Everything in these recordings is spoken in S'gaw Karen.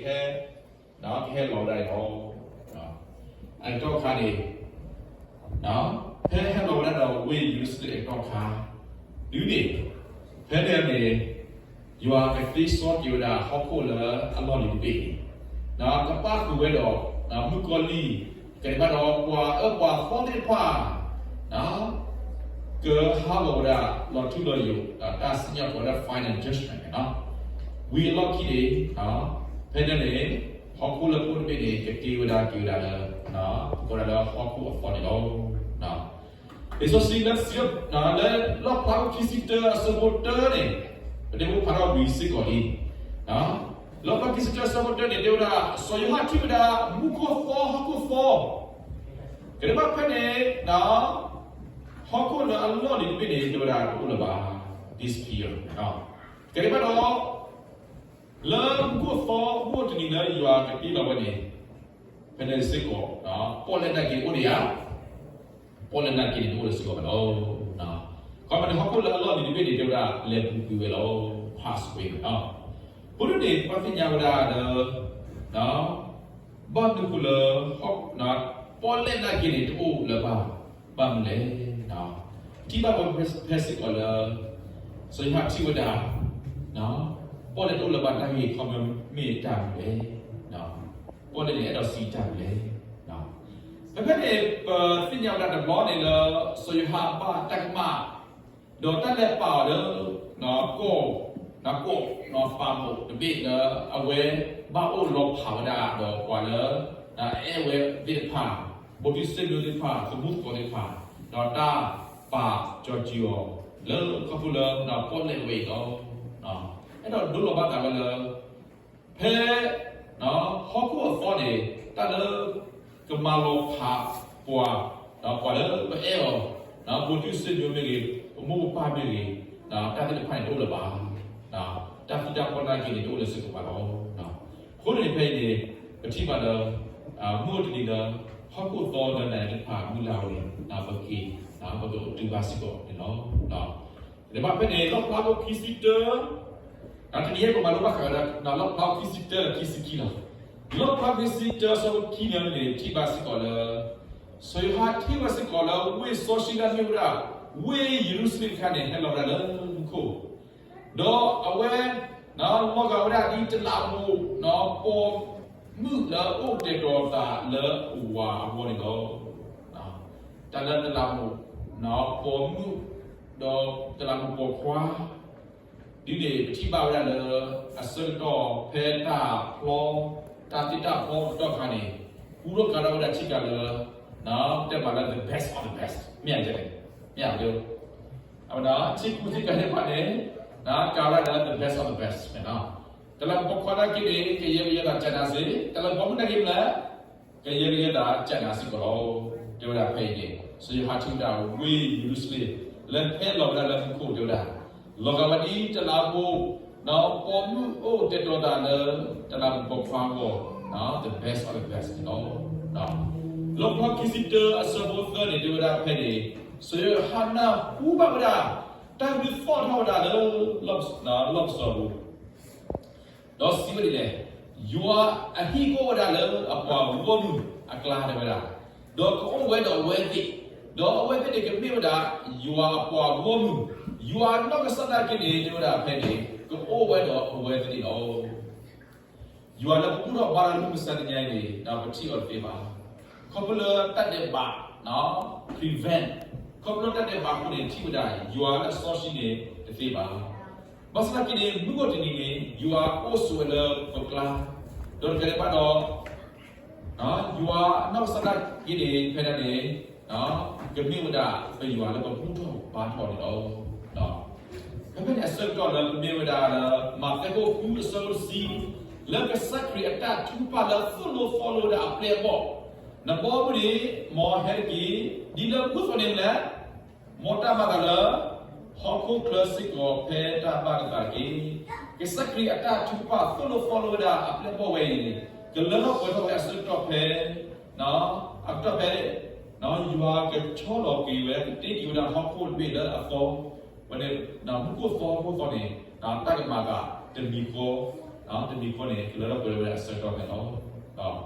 ကဟဲလီၤဝဲဒၣ်အံၤလီၤ. အကတီၢ်ခါန့ၣ် ဖဲဟဲလီၤဝဲဒၣ်ဒီးဝ့ၢ်ယရူၤၡလ့ၣ်အကတီၢ်ခါ ဒုးန့ၣ် ဖဲန့ၣ်န့ၣ် ယွၤကသ့စီက့ၤဝဲဒၣ်ဟီၣ်ခိၣ်လၢအလီၢ်လံၤတဘ့ၣ်န့ၣ် ကပၣ်ဃုာ်ဝဲဒီး မုၣ်ကီၤလံၢ် ကဒဲးဘၣ်ဒီးပှၤအၢပှၤသီသ့ၣ်တဖၣ် ကဟးဂီၤဝဲဒၣ်လီၤထူလီၤယိာ် တၢ်စံၣ်ညီၣ်ပှၤလၢ final judgment န့ၣ်လီၤ. ဝံၤအလီၢ်ခံန့ၣ် ဖဲန့ၣ်န့ၣ် ဟီၣ်ခိၣ်လၢခိၣ်တဘ့ၣ်န့ၣ် ကတ့ဝဲဒၣ်က့ၤဝဲဒၣ်လၢ ကီးဒၣ်လၢဟီၣ်ခိၣ်အသီန့ၣ်လီၤ. လံာ်စီဆှံလၢ လၢလီၣ်ဖျါခံဆံတၢအဆၢဖိတၢန့ၣ် ပတဲဖိဖးထီၣ်ဝံၤစ့ၢ်ကီးလံ. လီၣ်ဖျါခံဆံတၢအဆၢဖိတၢန့ၣ် တဲဝဲဒၣ် စီၤယိၤဟၣ်ထံၣ်ဝဲဒၣ် မူခိၣ်သီဟီၣ်ခိၣ်သီ ကဒဲးဘၣ်ဖဲန့ၣ် ဟီၣ်ခိၣ်လၢအလီၢ်လံၤတဘ့ၣ်န့ၣ် တဲဝဲဒၣ်တအိၣ်လၢၤဘၣ် disappear ကဒဲးဘၣ်ဒီး လၢမူခိၣ်သီမုၢ်တနံၤလၢယွၤကတ့လီၤဝဲန့ၣ် ဖဲန့ၣ်စ့ၢ်ကီး ပီၣ်လဲၣ်နာ်က့အိၣ်ဒံးဧါ. ပီၣ်လဲၣ်နာ်က့န့ၣ် တအိၣ်လၢၤစ့ၢ်ကီးဘၣ်လီၤ. ခီမ့ၢ်န့ၣ်ဟီၣ်ခိၣ်လၢအလီၢ်လံၤတဘ့ၣ်န့ၣ် တဲဝဲဒၣ်လဲၤပူၤကွံာ်ဝဲလီၤ pass away ဝဲလီၤ. အဃိန့ၣ် ပသ့ၣ်ညါဝဲဒၣ်လၢ ဘၣ်မနုၤဃိလၢ ပီၣ်လဲၣ်နာ်က့န့ၣ် တအိၣ်လၢၤဘၣ် ဘၣ်မနုၤလဲၣ်. ထံၣ်ဘၣ်ဝဲဖဲစ့ၢ်ကီးလၢ စီၤယိၤဟၣ်ထံၣ်ဝဲဒၣ် ပီၣ်လဲၣ်တအိၣ်လၢၤဘၣ် တၢ်ဂ့ၢ်ခီမ့ၢ်မ့ၢ်တၢ်မနုၤလဲၣ်. ပီၣ်လဲၣ်န့ၣ် အဲၣ်ဒိးစံးတၢ်မနုၤလဲၣ်. ဖဲဖဲန့ၣ် ပသ့ၣ်ညါဝဲဒၣ်တဘျီန့ၣ်လၢ စီၤယိၤဟၣ်ဘၣ်တၢ်ကမၣ် ဒီးတၢ်လဲၤပာ်အီၤလၢ ကီၢ် ကီၢ် ပၤမိၣ်တဘ့ၣ်လၢ အဝဲဘၣ်အိၣ်လီၤဖးဝဲဒၣ်ဒီးပှၤလၢ အဲၣ်ဝဲသ့ၣ်တဖၣ် ဘူးတုစ့မုသ့ၣ်တဖၣ် သမူသကိးသ့ၣ်တဖၣ် ဒီးတၢ်ပာ်စီၤစုၤအီၤ လၢခီဖျိလၢ ပီၣ်လဲၣ်ဝဲအံၤလီၤ. အဲၣ်ဒိးဒိလီၤဘၣ်သးဝဲလၢ ဖဲ ဟီၣ်ခိၣ်အသီန့ၣ် တၢ်လၢ ကမၤလီၤဖးပှၤ ပှၤလၢပအဲၣ်အီၤ ဘူးတုစ့မုမ့ၢ်ဂ့ၤ ပမိၢ်ပပၢ်မ့ၢ်ဂ့ၤ တၢ်သ့ၣ်တဖၣ်န့ၣ်တအိၣ်လၢၤဘၣ်. တၢ်သံတၢ်ပှၢ်နာ်က့န့ၣ် တအိၣ်လၢၤစ့ၢ်ကီးဘၣ်လီၤ. အဃိန့ၣ်ဖဲအံၤန့ၣ် ပထံၣ်ဘၣ်လၢ မုၢ်အိၣ်တနံၤလၢ ဟီၣ်ခိၣ်သီလၢနၤယၤသ့ၣ်တဖၣ်မုၢ်လၢ်ဝဲန့ၣ် ပက့ၤ ပကအိၣ်တုၤဘၣ်စ့ၢ်ကီးန့ၣ်လီၤ. ဒီးဖဲန့ၣ် လီၣ်ဖျါခိၣ်ခံဆံတၢ တနံၤအံၤပမၤလိဘၣ်ဃးဝဲဒၣ် လီၣ်ဖျါခိၣ်ခံဆံတၢခံဆံခံလီၤ. လီၣ်ဖျါခိၣ်ခံဆံတၢအဆၢဖိခံန့ၣ်န့ၣ် ထံၣ်ဘၣ်စ့ၢ်ကီးလၢ စီၤယိၤဟၣ်ထံၣ်ဝဲစ့ၢ်ကီးလၢ ဝ့ၢ်စီဆှံလၢအမ့ၢ်ဝဲဒၣ် ဝ့ၢ်ယရူၤၡလ့ၣ်တခါန့ၣ် ဟဲလီၤဝဲဒၣ်လၢမူခိၣ် ဒီးအဝဲ လီၤဂာ်ဝဲဒၣ်ဒ်တလးမူး ပိာ်မုၣ်လၢအအိၣ်တဲာ်တီၤသးလၢအဝၤအဂီၢ်န့ၣ်လီၤ. တၢ်လၢတလးမူး ပိာ်မုၣ် ဒီးတလးမူးပိာ်ခွါ ဒ်န့ၣ် ပထံၣ်ဘၣ်ဝဲဒၣ်လၢ အဆၢကတီၢ်ဖဲတၢ်ဖျီ တၢ်သ့တၢ်ဖျီအကတီၢ်ခါန့ၣ် ပူထီၣ်ကၤထီၣ်ဝဲဒၣ်ထံကၤလၢ တဲဘၣ်လၢ the best of the best မ့ၢ်ဧါ, မ့ၢ်ဧါ, အဝဲဒၣ်ထံကူထံကၤသ့ၣ်တဖၣ်န့ၣ် ကၤဝဲဒၣ်လၢ the best of the best န့ၣ်လီၤ. တလးမူးပိာ်ခွါနာ်က့န့ၣ် ကယဲၢ်ကယဲၢ်သးကၢနၤစ့ၢ်, တလးမူးပိာ်မုၣ်နာ်က့မနုၤလဲၣ် ကယဲၢ်ကယဲၢ်သးကၢနၤစ့ၢ်ကီးလီၤ. တဲဝဲဒၣ်ဖဲအံၤန့ၣ် စီၤယိၤဟၣ်ထံၣ်ဝဲဒၣ်ဝ့ၢ်ယရူၤၡလ့ၣ် လၢဟဲလီၤဝဲဒၣ်လၢမူခိၣ်တဲဝဲဒၣ် လီၤဂာ်ဝဲဒ်တလးမူး ပိာ်မုၣ်အိၣ်တဲာ်တီၤသးလၢ တလးမူးပိာ်ခွါအဂီၢ် the best of the best န့ၣ်လီၤ. လီၣ်ဖျါခံဆံတၢအဆၢဖိသၢန့ၣ် တဲဝဲဒၣ်ဖဲန့ၣ် စီၤယိၤဟၣ်နၢ်ဟူဘၣ်ဝဲဒၣ် တၢ်ဒုးသီၣ်ထီၣ်ဝဲဒၣ်လၢ လီၢ်ပစီၤပူၤ ဒီးစံးဝဲဒ်လဲၣ်, ယွၤအဟံၣ်ကအိၣ်ဝဲဒၣ်လၢအပှၤဂီၢ်မုၢ်အကျါတဲဝဲဒၣ်, ဒီးကအိၣ်ဝဲဒီးအဝဲသ့ၣ်, ဒီးအဝဲသ့ၣ်န့ၣ်ကမ့ၢ်ဝဲဒၣ် ယွၤအပှၤဂီၢ်မုၢ်, ယွၤအနီၢ်ကစၢ်ဒၣ်က့န့ၣ် တဲဝဲဒၣ်ဖဲန့ၣ် ကအိၣ်ဝဲဒီးအဝဲသ့ၣ်န့ၣ်လီၤ. ယွၤလၢပဘူၣ်ထီၣ်ဘါထီၣ်လၢမုၢ်မဆါတနံၤအံၤန့ၣ် ပထံၣ်အီၤတသ့ဘၣ်. ခီဖျိလၢတၢ်ဒဲးဘး prevent, ခီဖျိလၢတၢ်ဒဲးဘးအဃိန့ၣ် ထံၣ်ဝဲဒၣ် ယွၤလၢအစီဆှံန့ၣ်တသ့ဘၣ်. ဘၣ်ဆၣ်သနာ်က့န့ၣ် မုၢ်ဂီၢ်တနံၤန့ၣ် ယွၤအိၣ်ဆိးဝဲလၢပကျါ, ဒီးတကးဒံးဘၣ်ဒီး ယွၤအနီၢ်ကစၢ်ဒၣ်က့န့ၣ် ဖဲဒၣ်န့ၣ် ကမ့ၢ်ဝဲဒၣ်ပယွၤလၢပဘူၣ်ထီၣ်ဘါထီၣ်န့ၣ်လီၤ. ဖဲဖဲန့ၣ်အဆၢကတီၢ်လၢပမ့ၢ်ဝဲဒၣ်လၢ မးသဲခိၣ်ဃုအဆၢဖိတဆံ, လၢကစၢ်ခရံာ်အတၢ်ထုကဖၣ်လၢသိၣ်လိသီလိဝဲဒၣ်အပျဲၢ်အဘီၣ်, နဘီမုၢ်န့ၣ် မ်ဟဲတက့ၢ်, ဒ်လၢမူခိၣ်သီန့ၣ်မနုၤလဲၣ် မ်တၢ်မၤသးလၢ ဟီၣ်ခိၣ်ချၢစ့ၢ်ကီးဖဲတၢ်ဘၣ်နသးတက့ၢ်. ကစၢ်ခရံာ်အတၢ်ထုကဖၣ်သိၣ်လိသီလိဝဲဒၣ်အပျဲၢ်အဘီၣ်ဝဲအံၤန့ၣ် ကလၢထီၣ်ပှဲၤထီၣ်ဝဲအဆၢကတီၢ်ဖဲ အကတီၢ်ဖဲ ယွၤကဆီလီၤက့ၤဝဲ ကတ့က့ၤဝဲဒၣ်ဟီၣ်ခိၣ်တဘ့ၣ်လၢအသီ, ဝဲန့ၣ် မူခိၣ်သီဟီၣ်ခိၣ်သီန့ၣ် တၢ်ကမၤသးတမံၤဃီ တမံၤဃီန့ၣ် ကလၢထီၣ်ပှဲၤဝဲဒၣ်အဆၢကတီၢ်ဖဲန့ၣ်လီၤ.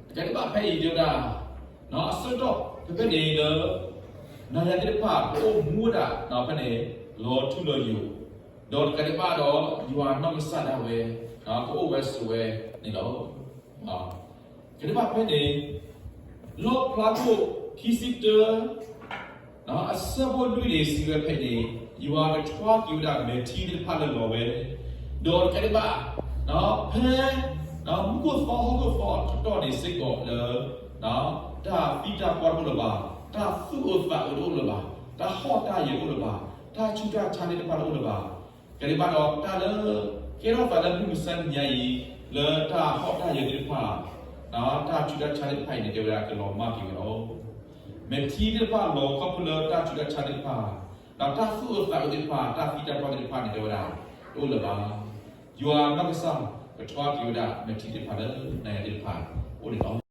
တကးဒံးဘၣ်ဖဲအံၤတဲဝဲဒၣ် အဆၢကတီၢ်ဖဲဖဲန့ၣ်လၢ နၤယၤသ့ၣ်တဖၣ် ကအိၣ်မူဝဲဒၣ်ဖဲန့ၣ် လီၤထူလီၤယိာ်, ဒီးတကးဒံးဘၣ်ဒီး ယွၤအနီၢ်ကစၢ်ဒၣ်ဝဲ ကအိၣ်ဝဲဆိးဝဲန့ၣ်လီၤ. တကးဒံးဘၣ်ဖဲန့ၣ် လီၣ်ဖျါခိၣ်ခံဆံတၢ အဆၢဖိလွံၢ်န့ၣ် စံးဝဲဖဲန့ၣ်, ယွၤကထွါက့ၤဝဲဒၣ်မဲာ်ထံသ့ၣ်တဖၣ်လၢလီၤဝဲ, ဒီးတကးဒံးဘၣ် ဖဲ မူခိၣ်သီဟီၣ်ခိၣ်သီတတီၢ်န့ၣ်စ့ၢ်ကီးလၢ တၢ်သံတၢ်ပှၢ်တအိၣ်လၢၤဘၣ်, တၢ်သူၣ်အိၣ်သးအိၣ်တအိၣ်လၢၤဘၣ်, တၢ်ဟီၣ်တၢ်ယၢၤတအိၣ်လၢၤဘၣ်, တၢ်ဆူးတၢ်ဆါသ့ၣ်တဖၣ်တအိၣ်လၢၤဘၣ်. တကးဒံးဘၣ်ဒီး တၢ်လၢ ကဲထီၣ်သးလၢမုၢ်မဆါတနံၤညါအံၤ လၢတၢ်ဟီၣ်တၢ်ယၢၤသ့ၣ်တဖၣ် တၢ်ဆူးတၢ်ဆါသ့ၣ်တဖၣ်အံၤန့ၣ် တဲဝဲဒၣ်ကလီၤမၢ်က့ၤဝဲလီၤ. မဲာ်ထံသ့ၣ်တဖၣ်လီၤခီဖျိလၢတၢ်ဆူးတၢ်ဆါသ့ၣ်တဖၣ်, ဒီးတၢ်သူၣ်အိၣ်သးအိၣ်သ့ၣ်တဖၣ်, တၢ်သံတၢ်ပှၢ်သ့ၣ်တဖၣ်န့ၣ် တဲဝဲဒၣ် တအိၣ်လၢၤဘၣ်. ယွၤနီၢ်ကစၢ် ကထွါက့ၤဝဲဒၣ်မဲာ်ထံသ့ၣ်တဖၣ်လၢနၤယၤသ့ၣ်တဖၣ်အအိၣ်န့ၣ်လီၤ.